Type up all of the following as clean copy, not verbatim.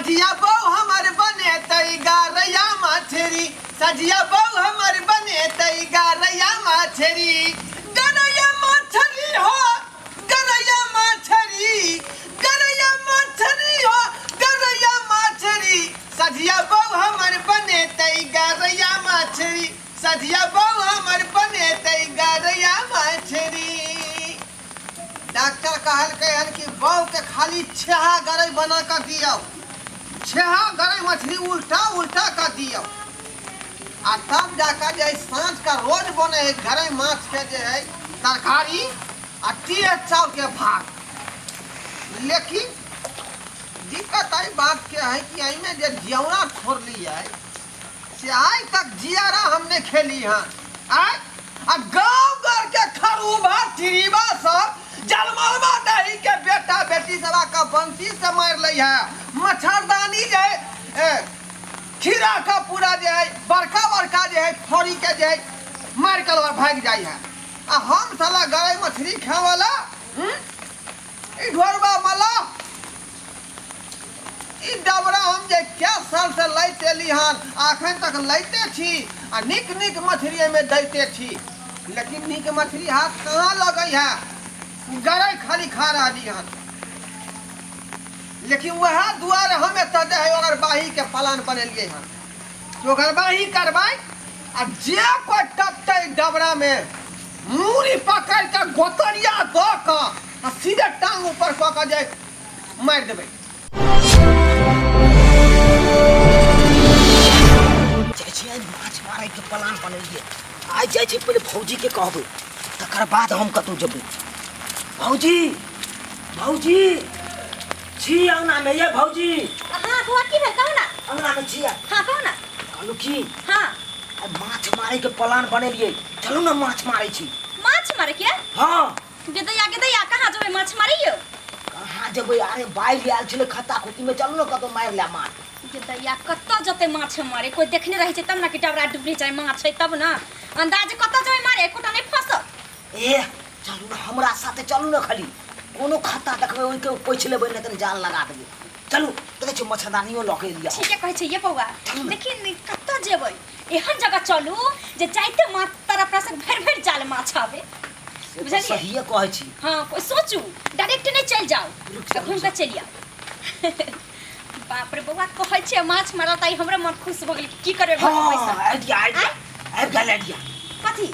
सजिया बहु हमर बने तई गारैया मछरी, सजिया बहु हमर बने तई गारैया मछरी, गरैया मछरी हो गरैया मछरी, गरैया मछरी हो गरैया मछरी, सजिया बहु हमर बने तई गरैया मछरी, सजिया बहु हमर बने तई गरैया मछरी। डॉक्टर कहलकै हन कि बहु के खाली छेहा गरई बना कऽ दियौ, छेहा गरई मछली उल्टा उल्टा कऽ दियौ, आ तब जाकर जे साँझ का रोज बने है गरई माछ के जे है तरकारी आ टीए चाउर के भात। लेकिन दिक्कत एहि बात के है कि एहिमे जे जियौरा छोड़ली है से आइ तक जियारा हम नहीं खेली हन। आय आ गांव घर के खरूबा चिरीबा सब जलमलबा दही के बेटा बेटी सब आके बंसी से मार लै है, मच्छरदानी जे है, खीरा का पूरा जे है बड़का बड़का जे है फड़ी के जे है मार के भाग जाय है, आ हम साला गरई मछली खाए वाला ई ढोरबा मला ई डबरा हम जे कै साल से लैत एली हन, अखन तक लैते छी आ नीक नीक मछली एहिमे दैते छी, लेकिन नीक मछली हाथ कहाँ लगै है, गरई खाली खा रहली हन। लेकिन वएह दुआरे हम एतऽ जे है ओकर बाही के प्लान बनेलियै हन कि ओकर बाही करबै आ जे कोइ टपतै डबरा में मूड़ी पकड़ के गोतरिया दऽ कऽ आ सीधे टांग ऊपर कऽ कऽ जे मारि देबै। जाइ छियै माछ मारैके प्लान बनेलियै। आइ जाइ छियै पहिले भौजीके कहबै, तकर बाद हम कतहु जेबै। भौजी, भौजी छी अङ्गनामे? ये भौजी। हाँ बौआ, की भेल? कहू ना। अङ्गनामे छियै? हाँ, कहू ना। कहलहुँ की, हाँ, आइ माछ मारैके प्लान बनेलियै, चलू ने माछ मारै छी। माछ मारे के? हाँ। गेदैया गेदैया, कहाँ जेबै माछ मारैयो? कहाँ जेबै? अरे बाढ़ि आयल छलै खत्ता खुत्ती में, चलू ने कतौ मारि ले माछ। गेदैया, कतऽ जेतै माछ मारे? कोइ देखने रहै छै तब ने कि डबरा डुबरी छै माछ छै, तब ने अंदाज। कतऽ जेबै मारे? एकोटा नहि फंसत। ए चलू ने हमरा साथे, चलू ने, खाली कोनो खत्ता देखबै ओहिके पोछि लेबै, नहि तऽ जाल लगा देबै। चलू, देखै छियै मच्छरदानियो लऽ के एलियै। ठीके कहै छै ये बौआ। चलू ने। लेकिन कतऽ जेबै? एहन जगह चलू जे जाइते मात्र अपना सब भरि भरि जाल माछ आबे। से तऽ बुझलियै? सहिए कहै छी। हाँ, कोई सोचू, डायरेक्ट नहीं चल जाओ। रुक जाउ, घूम रुक के चलि आओ। बाप रे बौआ, कहै छै माछ मारल तऽ हमरो मन खुश भऽ गेल। की करबै घर में हाँ पैसा? आइडिया, आइडिया आबि गेल, आइडिया। कथी?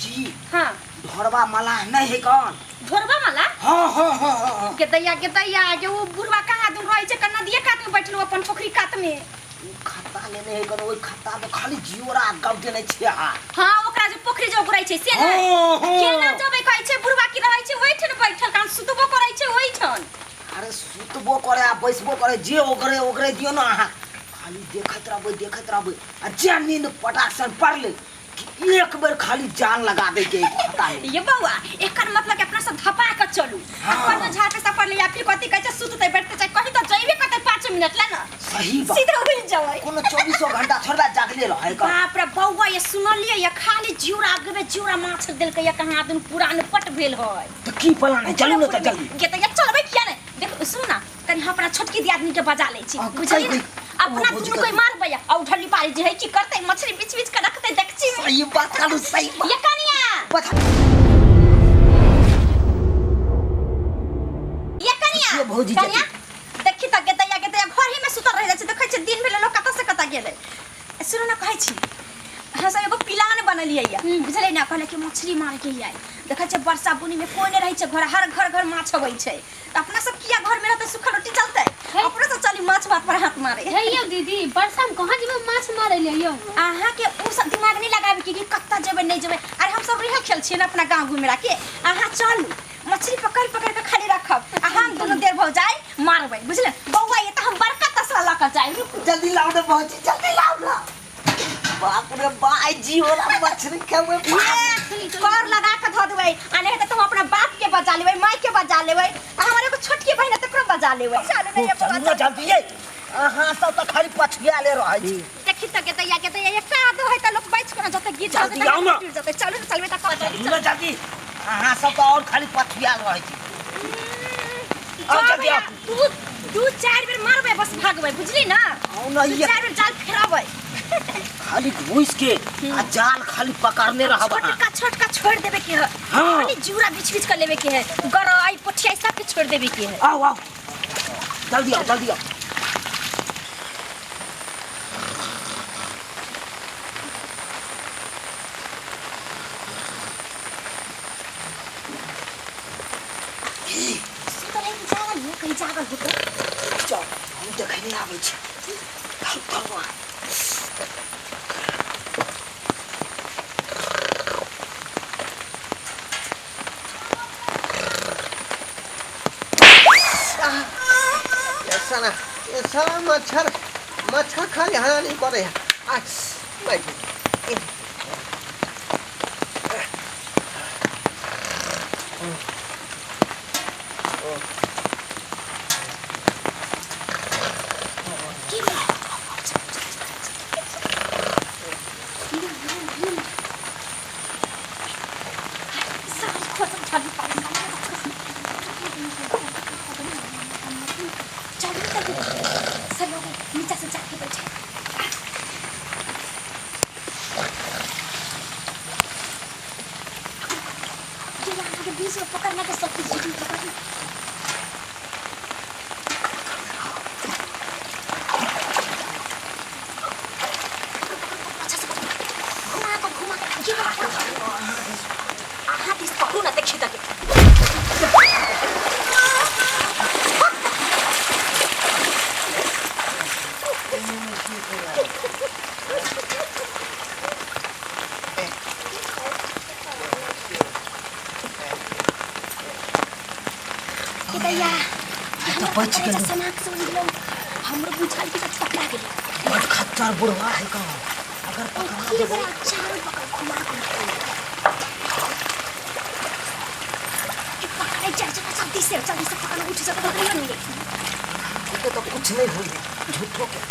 की? हाँ। ढोरबा मलाह नहि है कौन? ढोरबा माला? हाँ हाँ हाँ हाँ हाँ। के दैया, के दैया, के ओ बुढ़वा कहाँ दूर रहै छै, कन्ना दिए कात में बैठल अपन पोखरी कात में। ओ खत्ता लेने है कौन, ओहि खत्ता में खाली जियोरा गब देने छियै हाथ। हाँ, ओकरा जे पोखरी जे उगरै छै से ने? हाँ, हाँ। केना जेबै? कहै छै बुढ़वा की रहै छै ओहिठाम बैठल, कारण सुतबो करै छै ओहिठाम। अरे सुतबो करे आ बैसबो करे, जे ओगरे ओगरे दियौ ने, अहाँ खाली देखैत रहबै, देखैत रहबै, आ जे नींद पटाक सन पड़लै कि एक बेर खाली जान लगा दै के खत्ता में। ये बौआ, एकर मतलब कि अपना सब धपा के चलू। हाँ। आ कोनो झाड़ पे सफर ले या फिर कथी कहै छै सुतते बैठते चाहे कहीं तो जइबे करते 5 मिनट ला ना। सही बात। सीधा उड़ जावे। कोनो चौबीसो घंटा थोड़बे जागले रहै का। बाप रे बौआ, ये सुनलिए ये खाली जिउरा आगवे जिउरा माछ देलकै ये कहाँ दिन पुरान पट भेल है। तऽ की प्लान है? चलू ने तऽ जल्दी। के तऽ ये चलबै किया ने? देख, सुन ना, कनी हम अपना छोटकी दियादनी के बजा लै छी। आ, बुझलियै कहि, ने? कहि। अपना ओ, भौजी दुनू कोई कहि। मारबै आ उठली पारी जे है की करतै, मछली बीच बीच के रखतै देखची में। सही बात कहलू, सही बात। ये कनिया, बता। ये कनिया, ये भौजी कनिया, देखी तऽ गेतैया गेतैया घर ही में सुतल रह जाइ छै। देखै छै दिन भेलै लोक कतऽ से कतऽ गेलै। सुनू ने, कहै छी हम सब एगो प्लान बनेलियै यऽ, बुझलियै ने? कहले कि मछली मारे के आइ, देखै छै वर्षा बुनी में कोई नहि रहै छै घर, हर घर घर माछ अबै छै, तऽ अपना सब किया घर में रहतै सुखल रोटी चलतै? हे। अपना सब चली माछ भात पर हाथ मारे। हे यौ दीदी, वर्षा में कहाँ जेबै माछ मारै ले यौ? अहाँके ओ सब दिमाग नहि लगाबे कि कतऽ जेबै नहि जेबै। अरे हम सब रिहल खेल छियै ने अपना गाँव घुमेरा के। अहाँ चलू, मछली पकड़ पकड़ के खाली रखब आ हम दुनू देर भऽ जाय मारबै, बुझले बौआ? ये तऽ हम बड़का तसला लऽ कऽ जाय, रुकू। जल्दी लाउ ने भौजी, जल्दी लाउ ने। बाप रे बाय, जियोरा मछली खेबै। ये कर लगा के धऽ देबै आ नहि हेतै तऽ हम अपना बाप के बजा लेबै, माय के बजा लेबै आ हमर एगो छोटकी बहिन है तकरो बजा लेबै। चलू ने ये बौआ, चलू ने चलू। जल्दी। ये अहाँ सब तऽ खाली पछुआले रहै छी। देखी तऽ गेतैया गेतैया, एकटा आधो है तऽ लोक बचि कऽ जतऽ गिर जल्दी जेतै, आउ ने। टूटि जेतै। चलू ने, चलबै तऽ कऽ चलू ने जल्दी, अहाँ सब तऽ आओर खाली पछुआल रहै छी। आउ जल्दी आउ। दू दू चारि बेर मारबै बस भागबै। लगबै बुझली ना आओ ना दू ये चार बेर जाल फेराबै खाली घुस के आ जाल खाली पकड़ने रहब अहाँ। छोटका छोटका छोड़ देबे के है हाँ। खाली जूरा बीछ बीछ कर लेबे के है गरई पोठिया सब के छोड़ देबे के है आओ आओ जल्दी आओ जल्दी आओ सुतल है कि जागल है कहीं जागल होतो चल हम देखै नहि आबै छी धरू धरू अहाँ। ये साला ये साला मच्छर मच्छर खाली हरानी करे है आ बैठ की भेल? सारी खोजम झाड़ू पानी चलू तक सब लोग नीचा से जाके बैठे ये यहाँ के बीच में पकड़ना के सब कुछ पकड़ना अच्छा से पकड़। घुमा को घुमा के ये वाला पकड़। हाथ इस पकड़ू ना देखी तक के दैया तो बच गेलौ। सनाक से उड़ गेलौ हमरो बुझाल कि पकड़ा गेलै बड़ खच्चर बुढ़वा है का अगर पकड़ा की देबै बड़ा चारों बगल घुमा के के पकड़े चल चल जल्दी से पकड़ो उठ जा पकड़ो नहीं के तो कुछ नहीं होई झूठो के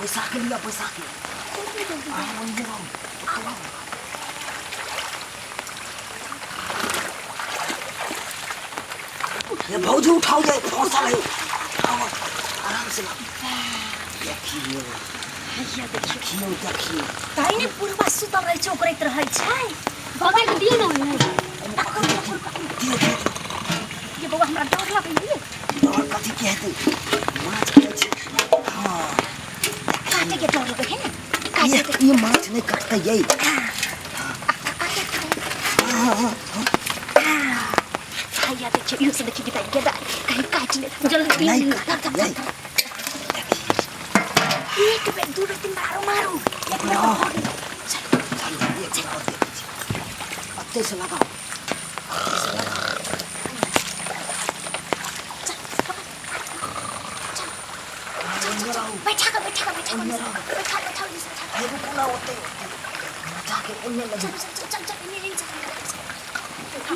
बैसा के लिया बैसा के आओ ओन्ने आओ ओतौ आओ। ये भौजी उठाओ जाए फसल है आओ आराम से लाओ देखियो हैया देखियो देखियो देखियो ताई ने बुढ़वा सुतल रहै छै ओकरैत रहै छै पकड़ के दियौ ना ओहिमे पकड़ू पकड़ू पकड़ू दियो दियो ये बौआ हमरा डर लगैए डर कथी के हेतै माछ खाइ छै हाँ काटे के डर लगै है ने काटे ये के ये माछ नहीं काटतै ये हैया देखियो इहो से देखियो कि गेदा कहीं काट ले जल्दी दियौ नहीं ना। काटतै ये एक बेर दू बेर तीन बार आरो मारू एक बेर तो भऽ गेल चल चलू एक बेर और देखै छी अत्ते से लगाओ अत्ते से लगाओ चल पकड़ चल चल चल चल बैठा कर बैठा कर बैठा कर बैठा बैठा बैठा हे रुकू ना ओते ओते जाके ओन्ने लगे चल चल चल चल चल नहीं चल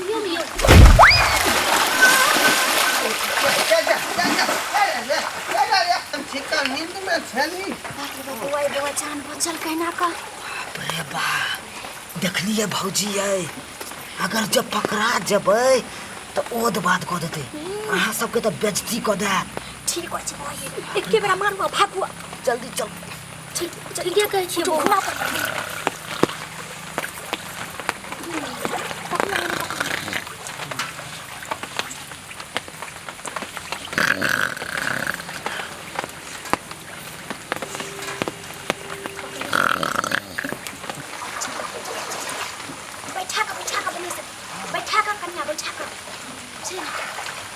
दियौ ना यौ। जा जा जा जा जा जा जा छिका नींद में छली बाप रे बाप बौआ बौआ जान बचल कहना का अरे बा देखलिए भौजी ये अगर जब पकड़ा जबै तऽ ओद बात कऽ देतै अहाँ सबके तऽ बेइज्जती कऽ देत ठीक हो छै बौआ ये एके बेरा मारू आ भागू आ। जल्दी चल चल चल ठीके कहै छियै बौआ। घुमा पर पकड़ पकड़ बैठा कर बैठा कर बने से बैठा कर कन्या बैठा कर चल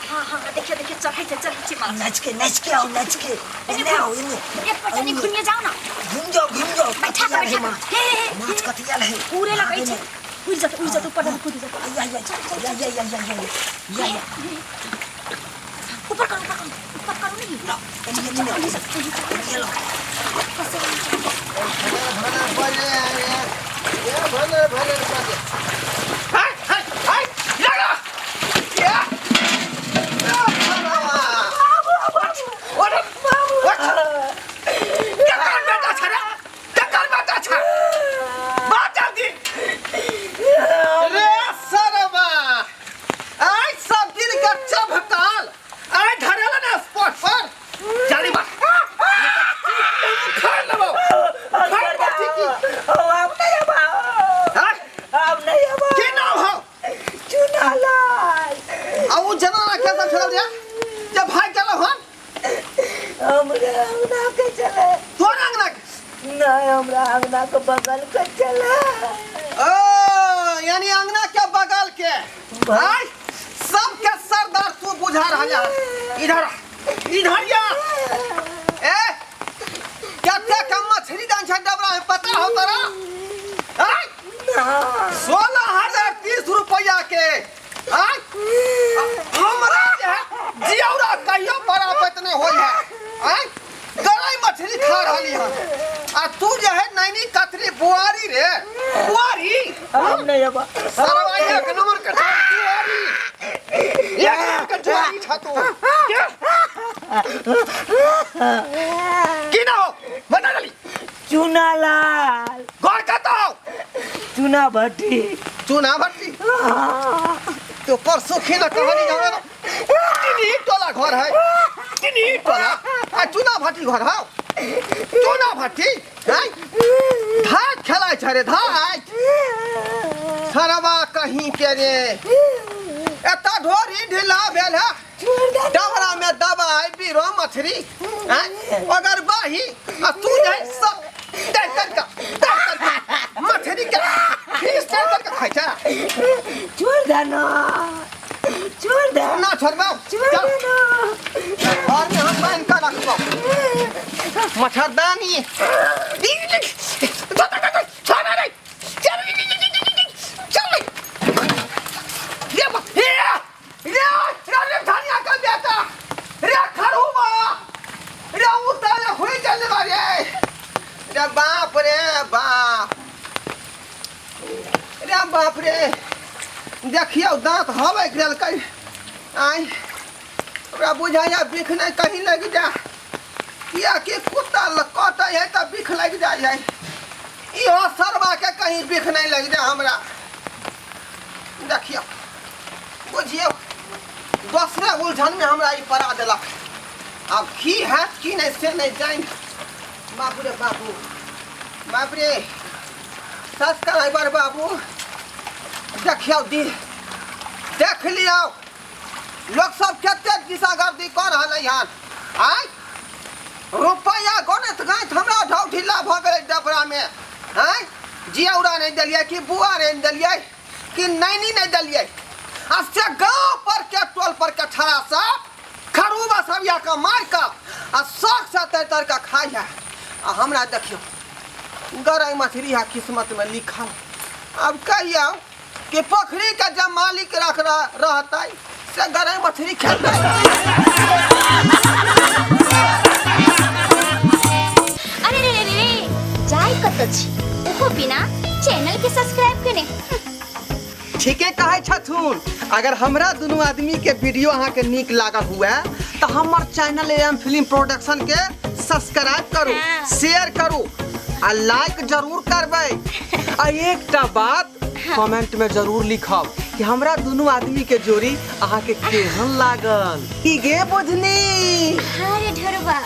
हाँ हाँ हाँ, देखियो देखियो चढ़ै छै चढ़ै छै माछ नाच के आओ नाच के एने आओ एने एक पटनी घुमिए जाओ ना घुम जाओ घुम जाओ बैठा कर कथिया बैठा रहै कर माछ हे हे हे माछ कथिया रहै उड़े लगै छै उड़ जत उड़ जत ऊपर कूद जत आइ आइ आइ आइ आइ आइ आइ आइ आइ ऊपर करो ऊपर करो ऊपर करो नहीं लो एने चल एने चल चल एने लो भना बजे ये भले भले बजे हाय हाय हाय लगा या केकर बेटा छ रे केकर बेटा छ बात जल्दी रे सरवा आज सब दिन का चभकाल आज धरेला ना स्पॉट पर जल्दी बात हमरे अंगना के चले। तोर अंगना के? नहीं, हमरा अंगना के बगल के चले। ओ यानी अंगना के बगल के। भाई सबके सरदार तू बुझा रहा है। इधर आ, इधर या। ए कते के मछली दान छै डबरा में पता हो तोरा? आय 16,030 रुपया के। आय हमरा जे है जियौरा कहियो बराबर नहीं होई है। आय गरई मछली खा रहली हन आ तू जे है नैनी कतरी बुआरी रे बुआरी। हम नहीं अब सरवा एक नंबर के बुआरी, एक नंबर के बुआरी छा तू। की ना हो बता जल्दी। चूना लाल। घर कतऽ हो? चूना भट्टी। चूना भट्टी? तो परसों खिना कहानी जाना ना। तिनी टोला घर है, तिनी टोला आ चूना भट्टी घर हो। चूना भट्टी हैं? धाक खेलाय छै रे धाक सरवा कहीं के रे। एतऽ ढोरी ढीला भेल है, डबरा में दवाई बीरो मछली हैं? अगर बाही आ तू जाय सब तर तर का तर तर का मछली के फीस तर तर का खाइ छै। छोड़ दे ना, छोड़ दे ना छोड़बौ, छोड़ चल। दे ना। घर में हम बांध के रखबौ मच्छरदानी। रे बाप रे बाप रे बाप रे, देखियौ दांत हवे गेलकै। आय ओकरा बुझाइया बिख नहीं कहीं लग जा, किया कि कुत्ता कटै है तऽ बिख लग जाइ है। इहो सरवा के कहीं बिख नहीं लग जा हमरा। देखियौ बुझियौ दोसरे उलझन में हमरा ई पड़ा देलक। आब की हैत की नहीं से नहीं जानि। बाबू रे बाबू, बाप रे सब्सक्राइबर बाबू, देखियौ दी देख लियौ लोग सब कते दिशागर्दी कऽ रहलै हन। आय रुपैआ गनैत गनैत हमरा ढौ ढिला भऽ गेलै डबरा में। आय जियौरा नहि देलियै कि बुआ नहि देलियै कि नैनी नहि देलियै। आ से गाँव पर के टोल पर के छड़ा सब खरूबा सब या के मार के आ शौक से तर तर के खाइ है। आ हमरा देखियौ गरई मछली है किस्मत में लिखल। अब कहियौ कि पोखरी के जब मालिक रख रहतै से गरई मछली खेतै। अरे रे रे रे जाय कतऽ छी ओहो बिना चैनल के सब्सक्राइब केने। ठीके कहै छथुन। अगर हमरा दुनू आदमी के वीडियो अहाँ के नीक लागल हुए तो हमर चैनल एम फिल्म प्रोडक्शन के सब्सक्राइब करू, शेयर करू आ लाइक जरूर करबै। आ एकटा बात कमेंट में जरूर लिखब कि हमरा दुनू आदमी के जोड़ी अहाँ के केहन लागल। की गे बुझनी? हाँ रे ढोरबा।